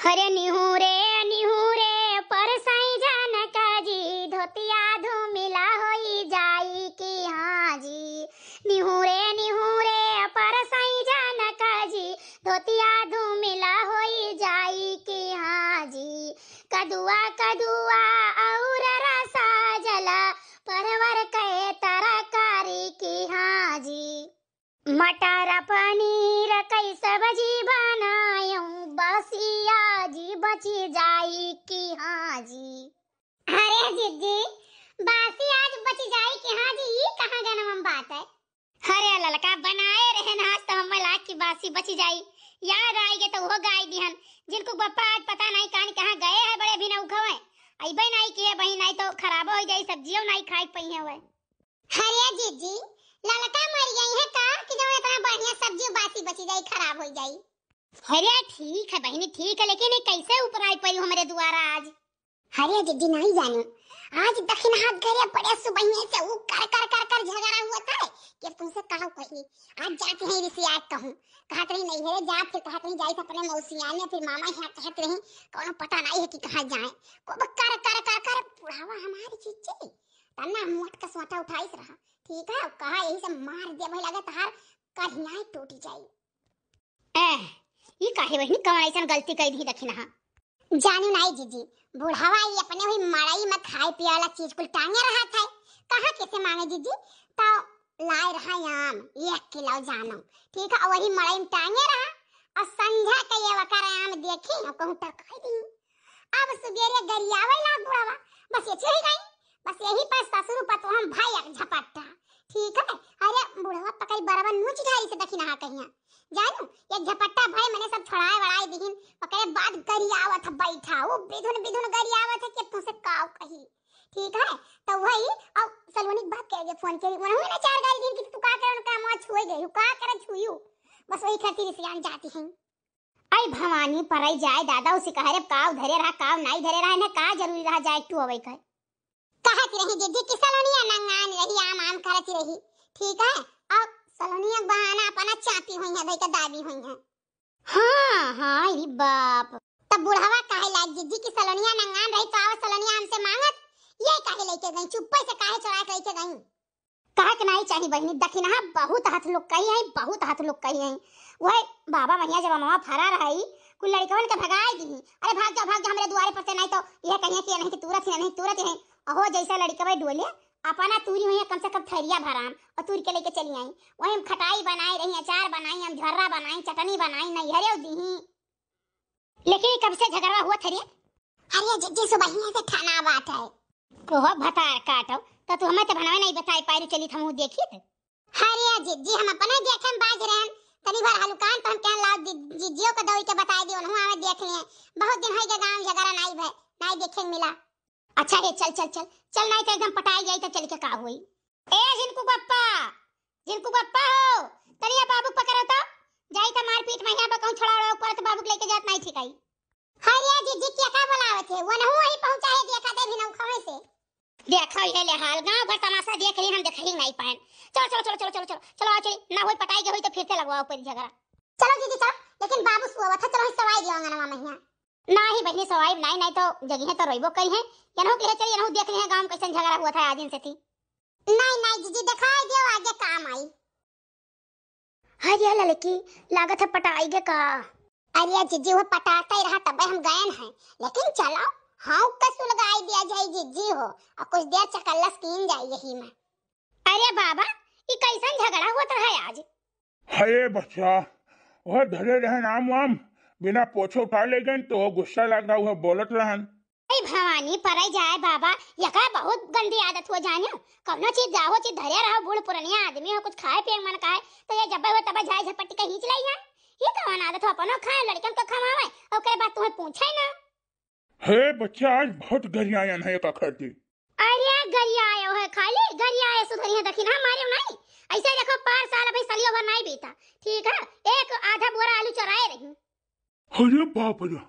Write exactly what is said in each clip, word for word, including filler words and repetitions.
हरे निहुरे निहुरे परसाई जनक जी, धोतिया धूमिला होई जाई कि हाँ जी। निहुरे निहुरे परसाई जनक जी, धोतिया धूमिला होई जाई कि हाँ जी। कदुआ कदुआ और रसा जला, परवर के तरकारी कि हाँ जी। मटर पनीर कई सब्जी बनायूं, बासी आज बची जाई कि हाँ जी। अरे जिज्जी, बासी आज बची जाई कि हाँ जी, ई कहाँ गनवा में बात है? अरे ललका, बनाए रहे ना आज तो हम लाग की बासी बची जाई, याद आई गे तो वो गाय दिहन। जिनको बप्पा आज पता नहीं कहाँ कहाँ गए हैं, बड़े भी ना उखवे, अइबे नहीं किए बहिन, नहीं तो खराबो हो जाई, सब्जियों नहीं खाए पइहे हुए। अरे जीजी, ललका मर गई है का कि जौन इतना बढ़िया सब्जी बासी बची जाई, खराब हो जाई? अरे ठीक है बहिनी, ठीक है, लेकिन ये कैसे ऊपर आई पड़ी हमरे दुआरा आज? अरे जीजी, नहीं जाने, आज दखिनहा घरे बड़े सुबहिए से ऊ कर कर कर कर झगड़ा हुआ था कि तुमसे कहा कही। आज जाते हैं रिसियात कहूँ, कहत रही नहीं है जा, फिर कहत रही जाई अपने मौसिया ने, फिर मामा यहाँ कहत रही कौनो पता नहीं है कि कहाँ जाए। को कर कर कर कर बुढ़ावा हमारी जीजी तना मोट का सोटा उठाइस रहा, ठीक है, कहा यही से मार दे भाई, लगे तहार करियाई टूट जाई। ए, ई काहे बहिनी, कवन ऐसन गलती कई दी दखिनहा? जानू नाई जीजी, बुढ़ावा ई अपने हुई मड़ई में खाए पिए वाला चीज कुल टांगे रहा था, कहाँ कैसे मांगे जीजी, तो लाए रहा आम एक किलो जानू, ठीक है, वही मड़ई में टांगे रहा, और संझा के ये वकर आम देखी और कहूँ टरकाई दी। अब सुबेरे गरियावे लाग बुढ़ावा, बस ये चली गई, बस यही पर ससुर पतोहम भाई एक झपट्टा, ठीक है। अरे बुढ़वा पकड़ी बरवन नोच झारी से दखिनहा कहिया, जानू, एक झपट्टा भाई मैंने सब छोड़ाए वड़ाए दिहिन, ओकरे बाद गरियावत है बैठा, वो बिधुन बिधुन गरियावत है कि तुमसे काव कही, ठीक है। तो वही, अब सलोनी के बाप के आगे फोन करी, उन्होंने ना चार गाली दिन कि तू का करे उनका मुँह छुए गई, का करे छुयू, बस वही खातिर सियान जाती हैं। आई भवानी परई जाए दादा, उसे कहे रे काव धरे रहा, काव नाई धरे रहा, इन्हें का जरूरी रहा जाए तू अवई कर। कहत रही जीजी कि सलोनिया नंगान रही, आम आम करत रही, ठीक है, अब सलोनिया के बहाना अपना चापी हुई है, भाई का दाबी हुई है। हाँ, हाँ, अरे बाप। तब बुढ़ावा काहे लाग जीजी कि सलोनिया नंगान रही तो आवा सलोनिया हमसे मांगत, ये काहे लेके गई, चुप्पे से काहे चोरा के लेके गई? कहे के नाई चाही बहिनी, दखिनहा बहुत हाथ लोग कही है, बहुत हाथ लोग कही है। वह बाबा महिया जब अमवा फरा रही, कुल लड़कवन के भगाए दी, अरे भाग जा, भाग जा हमरे दुआरे पर से, नहीं तो यह कहिए कि नहीं कि तुरत ही, नहीं तुरत ही। अहो जैसे लड़कवे डोले, अपना तूरी हुई कम से कम थरिया भराम और तूर के लेके चली आई। वही हम खटाई बनाई रही, अचार बनाई, हम झर्रा बनाई, चटनी बनाई, नैहरे दीही। लेकिन कब से झगड़वा हुआ थरिया? अरे जिज्जी सुबहिया से ठाना बात है। ओहो भतार काटो, तो तू हमें तो भनवे नहीं बताई पाई, चली थमू देखी तो। अरे जिज्जी हम अपने देखे में बाज रहे हैं, तनी भर हलुकान तो हम कहन लाओ दि-, जिज्जियों को दौड़ के बताई दियो, उन्हों आवे देख लिए। बहुत दिन होई गए गाँव झगड़ा नाई भय, नाई देखे मिला। अच्छा रे चल चल चल चल, नाई तो एकदम पटाई जाई तो चल के का हुई। ए जिनको बप्पा, जिनको बप्पा हो, तनिया बाबू पकड़ो तो, जाई तो मारपीट में यहाँ बा कहूँ छोड़ा उड़ा ऊपर तो बाबू के लेके जात नाई छिकाई। अरे जिज्जी क्या का बोलावत है, वो नहु वही पहुँचा है, देखा दे भी नौ खवे से। देखा ये ले हाल, गाँव भर तमाशा देख रही हम, देख ही नहीं पाएन। चलो चलो चलो चलो चलो चलो चलो, आ चली ना होई पटाई के होई तो फिर से लगवाओ ऊपर झगड़ा। चलो जिज्जी चलो, लेकिन बाबू सुआवत है, चलो सवाई दियो अंगनवा महिया। नाही बहिनी सवाई नाही, नाही तो जगिहे तो रोइबो करी है। यनहु के चली, यनहु देख रही है गाँव में कैसन झगड़ा हुआ था आज दिन से थी। नाही नाही जिज्जी, दिखाई दियो आगे काम आई। अरे ललकी, लागत है पटाई गे का? अरे जिज्जी, वो पटाता ही रहा तबे हम गयन हैं, लेकिन चलो, हाँ का सुलगाई दिया जाए जिज्जी हो, और कुछ देर चकल्लस कीन जाए यही में। अरे बाबा, ई कैसन झगड़ा हुआ था है आज? अरे बच्चा, वह धरे रहन आम वाम, बिना पोछे उठा ले गए तो वो गुस्सा लग रहा, वह बोलत रहन। अरे भवानी, परे जाए बाबा, यका बहुत गंदी आदत हो जानियो। कौनो चीज जाहो चीज धरे रहो, बूढ़ पुरनिया आदमी हो, कुछ खाए पिए मन का है, तो ये जब हो तब झाए झपट के खींच ले यहाँ। ये कौन आदत हो, अपनो खाए, लड़कन को खवावे, ओकरे बाद तुम्हें पूछे ना। हे बच्चा, आज बहुत गरियायन है का खातिर। अरे गरियायो है, खाली गरियाए सुधरिया, देखी ना मारे नहीं। ऐसे देखो, पार साल अभी सलियो भर नहीं बीता, ठीक है, एक आधा बोरा आलू चोराए रही। अरे बाप रे,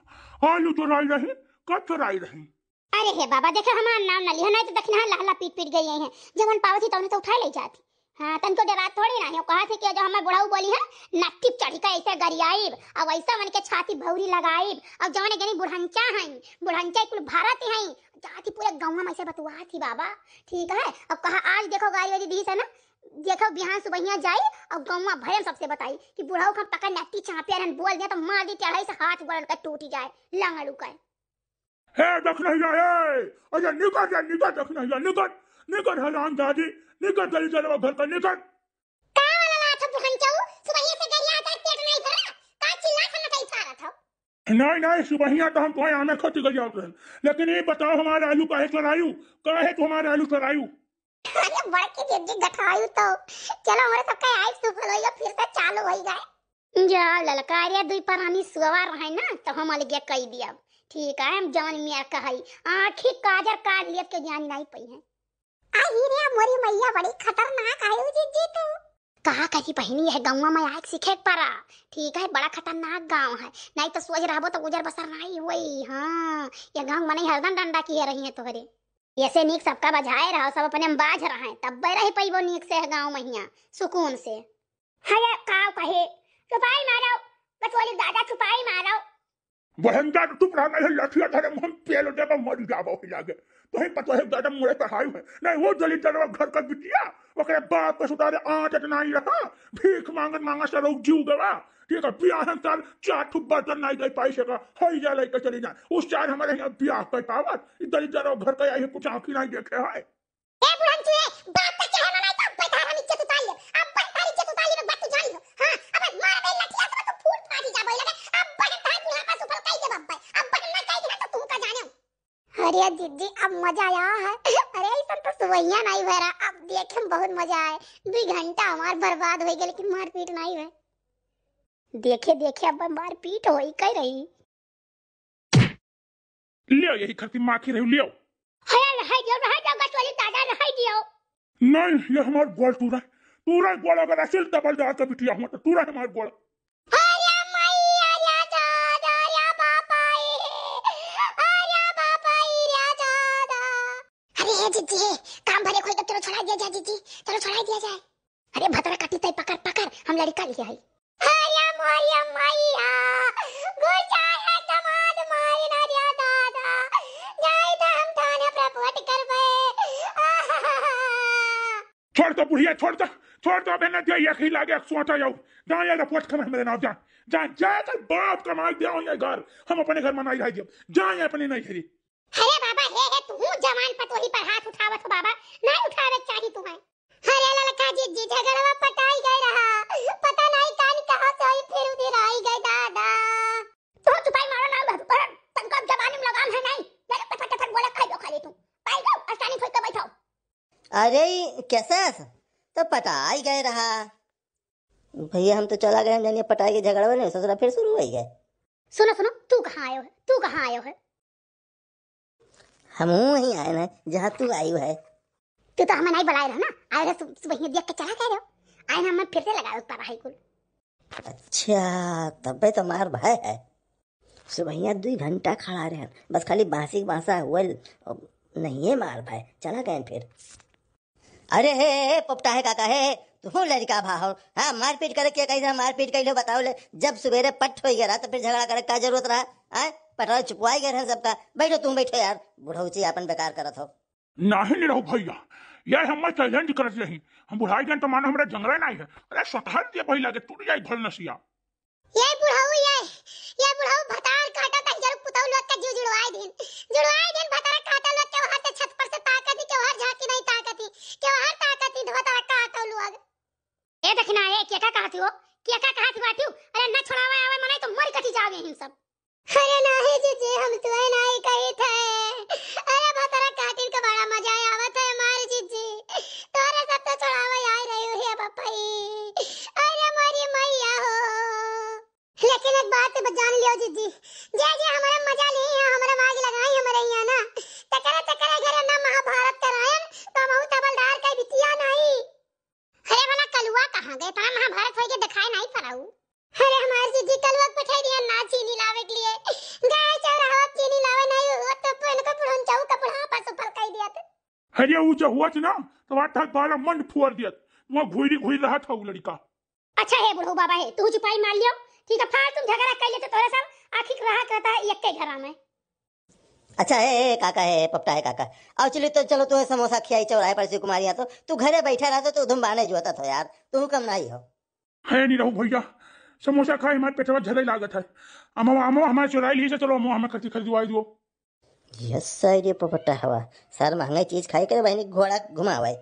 आलू चोराई रही, कब चोराई रही? अरे हे बाबा, देखे हमार नाम न लिहो, नहीं तो दखिनहा लहला पीट पीट गई है, जवन पावत ही तौने तो उठाए ले जाती। हाँ, तनको डरात थोड़ी ना है। कहत है कि जो हमर बुढ़ऊ बोली है, नट्टी चढ़ी का ऐसे गरियाइब, अब ऐसा मन के छाती भौरी लगाइब, अब जवन जनी बुढ़ंचा हैं, बुढ़ंचा कुल भारत हैं, जाती पूरे गाँव में ऐसे बतुआ थी बाबा। ठीक है, अब कहा आज देखो गाड़ी वाली दी से ना, देखो बिहान सुबहिया जाई और गाँव भरे में सबसे बताई कि बुढ़ऊ का पकड़ नट्टी चापिया रहन बोल दिया तो मार दी चढ़ाई से हाथ गोड़ का टूट जाए, लंगड़ू का। हे दखिनहिया, हे, अरे निकल रे, निकल दखिनहिया, निकल, निकल हरामजादी, निकल जल्दी जलवा घर का, निकल। का वाला लात हो बुढ़ंचऊ, सुबहिया से गरिया जाए, पेट नहीं भरा, का चिल्लात हो, मचाई फारत हो? नहीं, नहीं, सुबहिया तो हम तोहे आमे खटी गरियावत रहन, लेकिन ये बताओ हमारे आलू काहे चोरायू, काहे तू हमारे आलू चोरायू? अरे बड़की दीदी गठायू तो, चलो हमरे सबका आइब सुफल होइगा, फिर से चालू होइगा। जा ललकारिया दुई परानी सुअवा रहे ना, तो हम अलगे कई दिया। ठीक है, हम जवन मियाँ कहई, आँखी काजर काट लियत के जान नहीं पई है। आ ही रे मोरी मैया, बड़ी खतरनाक है ओ जीजी तू। कहा कही बहिनी, यह गाँव में आए के सीखे के पड़ा। ठीक है, बड़ा खतरनाक गाँव है, नहीं तो सोच रहबो तो गुजर बसर नहीं हुई। हाँ, यह गाँव मने हरदम डंडा किए रही है तोहरे। ऐसे नीक सबका बजाए रहो, सब अपने में बाझ रहे, तब रह पैबो नीक से गाँव महिया सुकून से। हरे काव कहे, चुपाई मारो, बचोली दादा चुपाई मारो। बहन का तो चुप रहना है, लठिया धरे मुँह पेलो देबा मर जाबो ही लागे। तो ही पतो है दादा मुड़े पे हाय है। नहीं वो जली जलवा घर का बिटिया, ओकरे बाप के सुतारे आदत नहीं रहा, भीख मांगत मांगत से लोग जीव गवा। ठीक है, बियाह साल चार ठो बर्तन नहीं दे पाई सका, होई जा लइका चली जा। उस चार हमारे यहाँ बियाह कर पावत, ई दली जलवा घर का यही कुछ आँखी नहीं देखे है। ए बुढ़ंचू, ए, बाप का कहना नहीं तो अब्बे तारा इज्जत उतार ले, अब्बे तारा इज्जत उतार ले, बात तू जान लो। हाँ, अबे मार दे लठिया से तो फूट फाटी जाबो लगे, अब्बे तारा बुढ़ापा सुफल कई दे अब्बे, अब्बे ना कई दे तो तू का जाने। अरे दीदी, अब मजा आया है। अरे ऐसा तो सुबहिया नहीं भरा, अब देखे में बहुत मजा आए। दो घंटा हमार बर्बाद हो गए, लेकिन मारपीट नहीं हुए। देखे देखे अब मारपीट होई कह रही। लियो, यही खरती माखी रही, लियो। है, है, जो रह जाओ, गचवाली दादा, रह दियो। नहीं, ये हमार गोल टूरा है। टूरा गोल अगर असल डबल दार का बिटिया हुआ तो टूरा है हमार गोल। अरे माई, अरे दादा, अरे बापा ए, अरे बापा ए, रे दादा। अरे हे जीजी, काम भरे कोई तो चलो छोड़ा दिया जाए जीजी, चलो छोड़ा दिया जाए। अरे भतरा काटी तई पकड़, पकड़, हम लड़का लिए हई। अरे मोरिया मैया, गुस्सा है दमाद मारे ना रे दादा, जाए तो हम थाने पे रिपोर्ट करबे। छोड़ दो बुढ़िया, छोड़ दो, छोड़ दो, अबे ना दे, यही लागे एक सोटा जाऊ। जा ये रिपोर्ट कर मेरे नाम, जा, जा, जा, कर बाप कमाई दे ये घर, हम अपने घर में नहीं रह जाब, जा ये अपने नहीं घरी। अरे बाबा, हे, हे, तू जवान पतोही पर हाथ उठावत हो बाबा, नहीं उठावे के चाही तुम्हें। अरे ललका जीजी, झगड़वा पटाई गए रहा, पता नहीं कान कहाँ से आई, फिर उधर आई गए दादा। तो चुपाई मारो ना, तोहरा तनका जवानी में लगाम है नहीं, मेरे पटक पटक बोले खाई दो खाली तू, पाई जाओ, आसानी खोल के बैठाओ। अरे ई कैसे ऐसा? तो पटाई गए रहा। भैया हम तो चला गए, हम जानिए पटाई के झगड़वा नहीं, ससुरा फिर शुरू हो गए। सुनो, सुनो, तू कहाँ आयो है? तू कहाँ आयो है? हम वहीं आए ना, जहाँ तू आयु है। तू तो हमें नहीं बुलाए रहा ना, आए रहे सु-, सुबह देख के चला गए रहो। आए ना, हमें फिर से लगावे पर रही कुल। अच्छा, तबे तो मार भय है। सुबहिया दुई घंटा खड़ा रहे, बस खाली बांसी बांसा हुआ, नहीं है मार भय, चला गए फिर। अरे हे, हे, पोपटा है काका, हे, हे, तू लड़का भा हो, हाँ, मारपीट करे के कही था, मारपीट कही लो, बताओ ले, जब सुबेरे पट हो गया रहा, तो फिर झगड़ा करे का जरूरत रहा, हाँ, पटवा चुपवाई गए रहे सबका, बैठो तुम बैठो यार, बुढ़ौची अपन बेकार करत हो। नाही नहीं रहो भैया, ये हम चैलेंज करत रही, हम बुढ़ाई गए तो मानो हमरा जंगला नहीं है, अरे सतहर दिया भैया के टूट जाए भल नसिया। ये बुढ़ऊ, ये, ये बुढ़ऊ भतार काटा तक जरूर पुतऊ लोग का जीव जुड़वाए दिन, जुड़वाए दिन भतार काटा लोग के वहां से छत पर से ताकती, के वहां झांकी नहीं ताकती, के वहां ताकती भतार काटा लोग। ए देखना, ए क्या का कहती हो, क्या का कहती बाटी हो? अरे ना छोड़ावे आवे मने तो मर कटी जावे हम सब। अरे नाही जीजी, हम तुहे नाही कही थे। अरे भतार काटिन का बड़ा मजा आवत है मार जीजी, तोरे सब तो छोड़ावे आए रही हो हे बपई। अरे मोरी मैया हो। लेकिन एक बात तो जान लियो जीजी, जे जे हमारा मजा ली है, हमारा माग लगाई हमारे यहाँ ना, तकरे तकरे घरे ना महाभारत करायन, तो हम तबलदार का बिटिया नहीं। अरे भला कलुआ कहाँ गए? इतना महाभारत होइगे दिखाई नहीं पड़ाऊ। अरे हमार जीजी कलुआ को पठाई दिया ना चीनी लावे के लिए, गए चौराहा चीनी लावे नहीं हुआ तो इनको बुढ़न चाऊ का बुढ़ापा सुफल कह दिया तो। अरे वो जो हुआ था ना, तो बात था बारह मंड फुअर दिया। वहाँ घुरी घुरी रहत हौ लड़का। अच्छा हे बुढ़ऊ बाबा हे, तू चुपाई मार लियो। ठीक है, फालतू झगड़ा कर लेते तोरे सब, आखिर रहा करता है एक के घरा में। अच्छा हे, हे काका, हे पपटा हे काका, आओ चली तो चलो, तुम्हें समोसा खियाई चौराहे पर शिव कुमार यहाँ तो, तू घरे बैठा रहता तो उधम बाने जुआता था यार, तू कम नहीं हो। है नहीं रहू भैया, समोसा खाए हमारे पेटवा झरे लागत है। अमवा अमवा हमारे चुराई ली से, चलो अमवा हमें खरीद खरीदवाई दो। यस सर, ये पपटा हवा सर, महंगा चीज खाए करे बहनी घोड़ा घुमावे।